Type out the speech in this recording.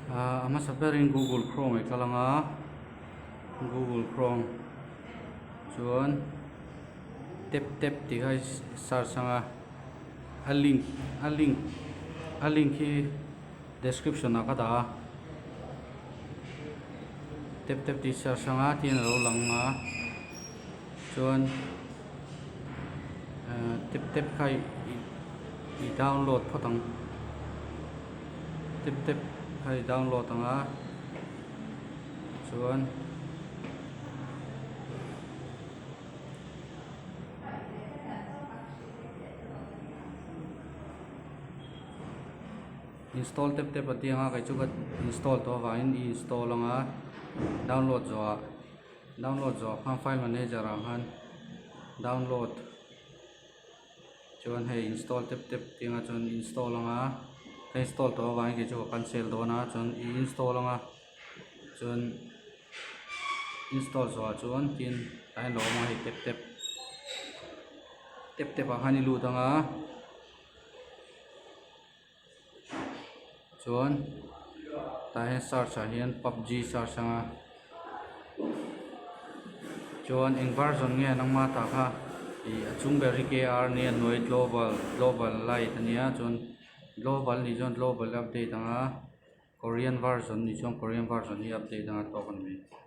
Ahh a hmasa berin google chrome ah i kal ang a google chrome chuan tap tap tih kha i search ang a a link a link a link hi description ah ka dah a tap tap tih search ang a tin alo lang a chuan ahh tap tap kha i download phawt ang tap tap kha i download ang a chuan. Install tep tep a ti ang a kei chu ka install tawh avangin i install ang a download zawh ah download zawh ah khan file manager ah khan download chuan hei install tep tep tih ang a chuan install ang a ka install tawh avangin kei chu ka cancel dawn a chuan i install ang a chuan install zawh ah chuan tin tah hian lo awm ang a hei tep tep tep tep ah khan i lut ang a. Chuan tah hian search ah hian pubg search anga chuan eng version nge nangma tah kha ih a chung ber hi k r ania hnuai global global light ania chuan global nih chuan global update anga korean version nih chuan korean version hi update anga tawk a ni mai.